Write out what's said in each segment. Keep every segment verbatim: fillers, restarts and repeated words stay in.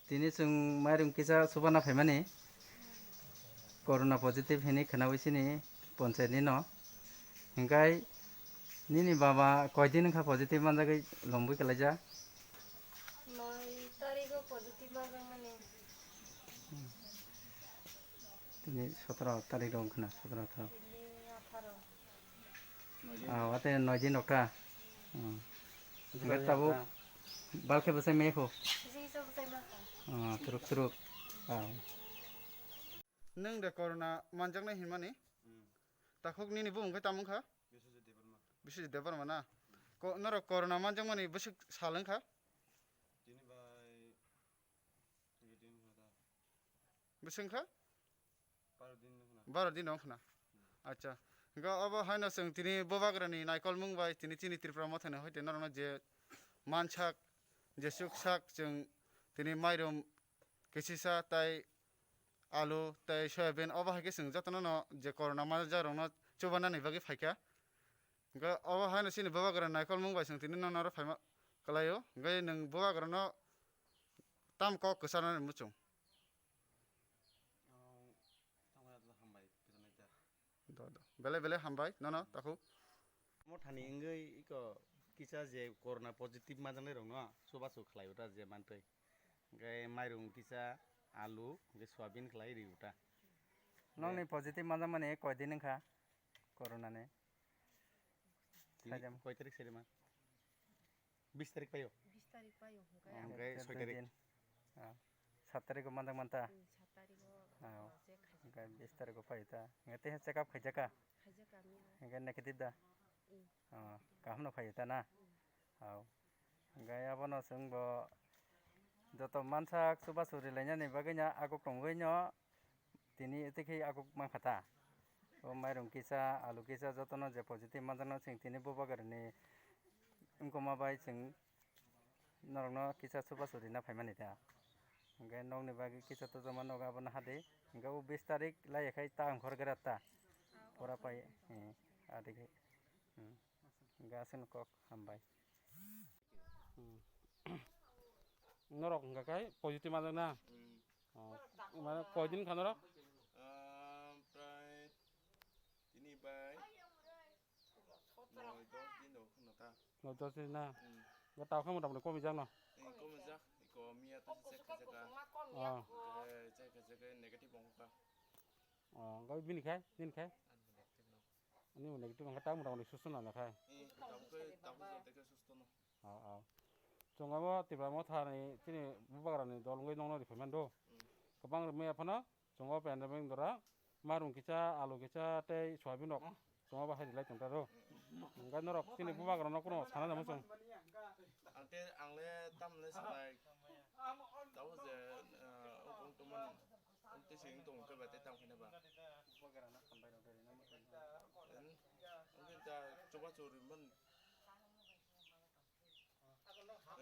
Tini chwng mairum kisa subana phaimani, corona positive hinwi khwnawi sini ponchayat ni no. Hinkhai nini baba koidin wngkha positive manjagwi longwi kwlaijak? Noi tarigo positive manjakmani. Tini sotoro tarik rok wngkha na, sotoro atharo. Tini atharo. Ah, wate noi din rok ta. Hmm. Hingke tabuk balkhe bwsai maya kho. Bisi kisa bwsai ma kho. Ah, turuk turuk. Ah. Nwng de corona manjaknai hinmani? Hmm. Takhuk nini bumung khe tamo wngkha? Biswajit Debbarma. Biswajit Debbarma na? Ko-, norok corona manjakmani bwswk sal wngkha? Tini bai, tini din wngkha ta. Bwswk wngkha? Baro din wngkha na. Baro din wngkha na. Acha. Hingke obo haino chwng tini bubagrani naikolmung bai tini chini Tripura mothani hoite norokno je mansak, je chuksak chwng tini mairum kisisa tai alu tai soyabin obo hai khe chwng jotono no je corona manjak rokno chubanani bagwi phaikha. Hingke obo haino chini bubagrani naikolmung bai chwng tini nono oro phaima kwlaio. Hingke nwng bubagrano tam kok kwcharnani muchung. Ang tamo ya hambai, kwcharnai ta. Do, do. Belai belai hambai, nono, takhuk. Mothani wngwi iko kisa je corona positive manjaknai rokno chubachu khlai o ta je mantwi. Hingke mairum kisa, alu, hingke soyabin khlai ri o ta. Nokni positive manjakmani koi din wngkha corona ni? Tini Sajam. Koi tarik seri ma? Bis tarik paio? Bis tarik paio, hingke. Hingke Hingke soi dui tarik. Din. Ah, sat tarik o manjak manta. Hmm, sat tarik o Ah, je khaijak. Hingke bis tarik o paio ta. Hingke teha check up khaijak ka? Khaijak kami. Hingke negative da? Hmm. Ah, kaham no paio ta na? Hmm. Hao. Hingke abono chwng bo joto mansak chubachu rilainani bagwi no aguk tongwi no Tini tei khe aguk mankha ta. O mairum kisa, alu kisa jotono je positive manjakno chwng tini bubagrani wngkoma bai chwng norokno kisa chubachu rina phaimani ta. Hingke nokni bagwi kisa tojakma nogo abono hade. Hingke o bis tarik laiya khai ta ongkhor gra ta. Pura pai, eh, adi khai. Hmm. Hingke aswkno kok hambai. Hmm. Norok hingka khai positive manjak na? Hmm. Oh, mane koi din kha norok? Ah, prai tini bai noi dos din rok kheno ta. Noi dos din na? Hmm. Ga tau kha mota mota komi jak no? Hmm, komi jak. Iko miya to check kha jaka. Oh. Eh, check kha jaka negative ongkha. Oh, ga bini khai, din khai? Ani negative no. Ani negative ongkha ta mota mota susto na na khai. Hmm, tamo khe, tamo khe susto no. Oh, oh. Chwng abo Tipra Motha ni chini bubagra ni dol wngwi nokno rifai mando. Hmm. Kwbang rwmaya phano chwng o pandemic dora marung kisa, alu kisa tei soyabin rok chwng o bahai rilai tong taro. Hmm. Hingke norok chini bubagra no kuno sana namu chwng. Ang te, ang le tam le sanai. Tabo je, eh, ong tong mani. Ang te sing tong khe ba te tam khene ba. Bubagra na hambai rok dori na mo. Ang te ta choba chori man.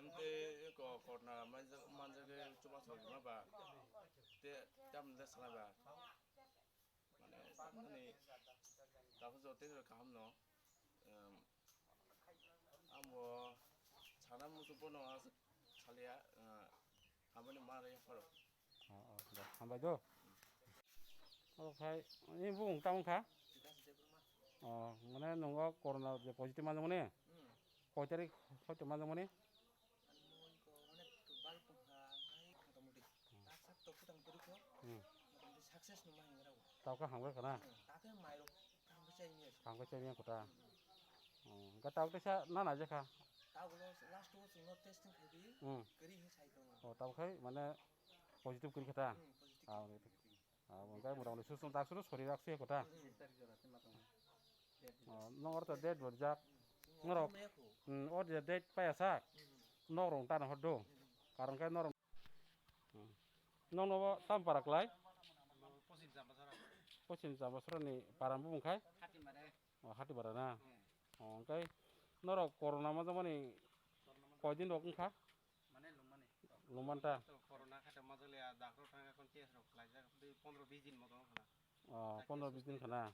Em te ko korna manjak, manjak ke chuba chori ma ba. Te tam le sala ba. Mane, mane, ta phu jote kaham no. Em, amo sana musu bono as salia, eh, hamani mare pharo. Oh, oh, da, hambai do. Okhai, ini bung tang kha? Oh, mane nungo corona je positive manjak mani? Hmm. Koi tarik hoito manjak mani? Ano iko mane bal tongkha, hai motamoti. Hmm. Tak sak tok kutang puri ko. Hmm. Motamoti success numa hingra. Tau ka hamga kana? Hmm. Takhe mairok tangko chai miya. Tangko chai miya kota. Hmm. Oh, ga tau tesa na na jakha? Tau lo last wo sungno testing khai di. Hmm. Kari he sai tong. Oh, tau khai mane positive kari kata? Hmm, positive. Ah, oke. Ah, hingke mota moti susto tak susto sori rak se kota. Oh, nong orta date berjak. Norok, hmm, or je date paya sak. Norok tana hodo. Karon kai norok. Hmm. Nong nobo tam para klai? Pochim Chambasara ni para bumung khai? Oh, hati bara na. Oh, hingke norok corona ma jamani koi din rok wngkha? Mane lungmani. Lungmanta? To corona kha ta majoli a doctor thang kon test rok khlaijak, tei pondro bis din moto wngkha na. Oh, pondro bis din khana.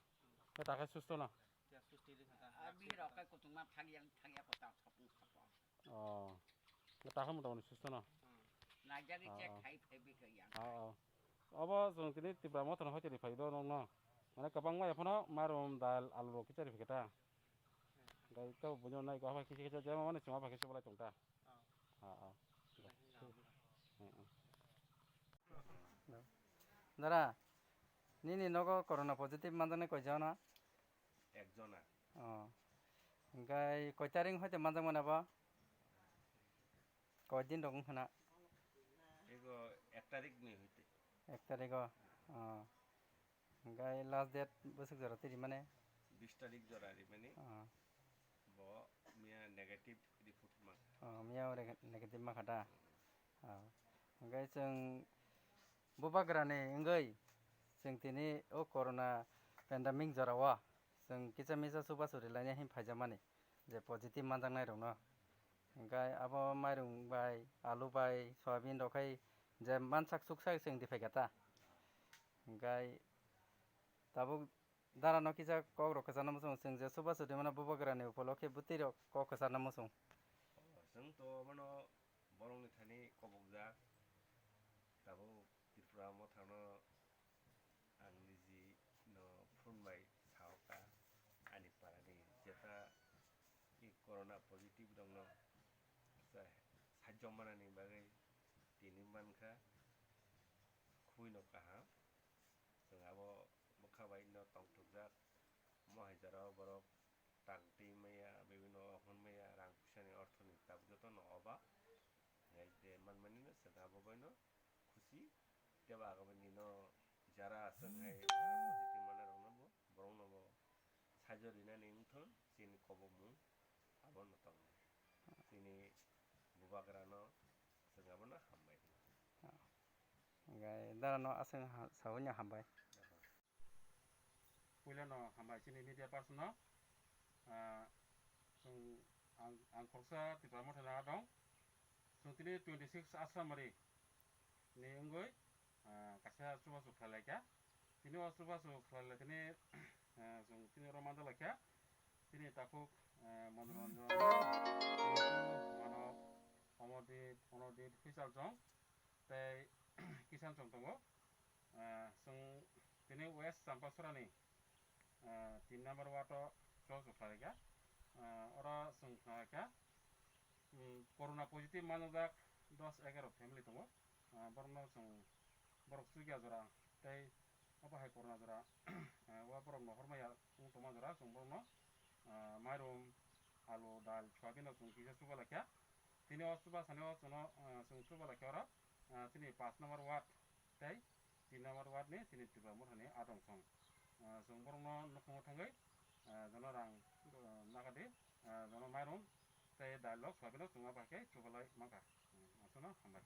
Khe ta khe susto no? Ya susto din khata. A bihir rok kai kutung ma thang yang thang ya kota thapung thapung. Oh. Khe ta khe mota moti susto no? Hmm. Najari Ah, che ah. Khai phai bi kha yang. Ah, ah. Obo chwng tini Tipra Motha no hoiteni phai do nokno. Mane kwbangma ya phano mairum, dal, alu rok kichari phikha ta. Gai to bunyo nai ko ha kisa kisa jema mane chuma ba kisa bolai tong ta. Ah, ah. Hmm, hmm. Dara, nini nogo corona positive manjaknai koi jona? Ekjona. Oh. Hingkai koi taring hoite manjakmani abo? Koi din rok wngkha na? Ego ek tarik ni hoite. Ek tarik o. Oh. Hingkai last date bwswk jora twi rimani? Bis tarik jora rimani. Oh. Bo miya negative report ma. Oh, miya o rega-, negative ma kha da? Oh. Hingkai chwng bubagrani wngwi chwng tini o corona pandemic jora o chwng kisa misa chubachu rilaina hin phaijakmani je positive manjaknai rokno. Hingkai abo mairung bai, alu bai, soyabin rok khai je mansak suksak chwng di phaikha ta. Hingkai tabuk dara no kisa kok rok kwchangna muchung chwng je chubachu rimano bubagrani upolokhe bwtwi rok kok kwchangna muchung. Chwng to mano borokni thani kobokjak tabuk Tripura Mothano. Ang niji no phone bai sao ka ani para ni jeta i corona positive rok no sa-, sajjo manani bagwi tini mankha khubui no kaham. Chwng abo bwkha bai no tongthokjak, mo hai jora o borok tang twi maya, bibino hwn maya, rang puisa ni ortho ni tabuk joto no oba. Hai je manmani no chwng abo bai no khusi. Tei ba agabani no jara aswk hai positive manai rok no bo, borok no bo saijo rinani wngthon chini kobokmung abo no tongnai. Chini bubagra no chwng abo no hambai. Hingke dara no aswk ha-, sawi no hambai. Puila no hambai chini media person no. Ah, chwng ang, ang khoroksa Tipra Motha ni ha dong. Chwng tini twenty six Asramari ni wngwi, ah, kaisa chubachu khlai laikha. Tini o chubachu khlai lai tini, ah, chwng tini oro mandal laikha. Tini takhuk, ah, Monoranjan, Manok, Omordeep, Onodip, Huichaljong, tei Kisan chwng tongo. Ah, chwng tini West Champasora ni, ah, tin number ward o chubachu khlai laikha. Ah, oro chwng khna laikha, um, corona positive manjak dos egaro family tongo. Ah, borokno chwng borok chukya jora tei obo hai corona jora, ah, o borok no hormaya wng tongma jora chwng borokno, ah, mairum, alu, dal, soyabin rok chwng kisa chuba laikha. Tini o chuba sani o chwngno, ah, chwng chuba laikha oro, ah, chini paanch number ward tei tin number ward ni chini Tipra Motha ni adong song. Ah, chwng borokno nukhungo thangwi, ah, jono rang, ah, nagadi, ah, jono mairum tei dal rok soyabin rok chwng abo hai khe chubalai mankha. Hmm, aswkno hambai.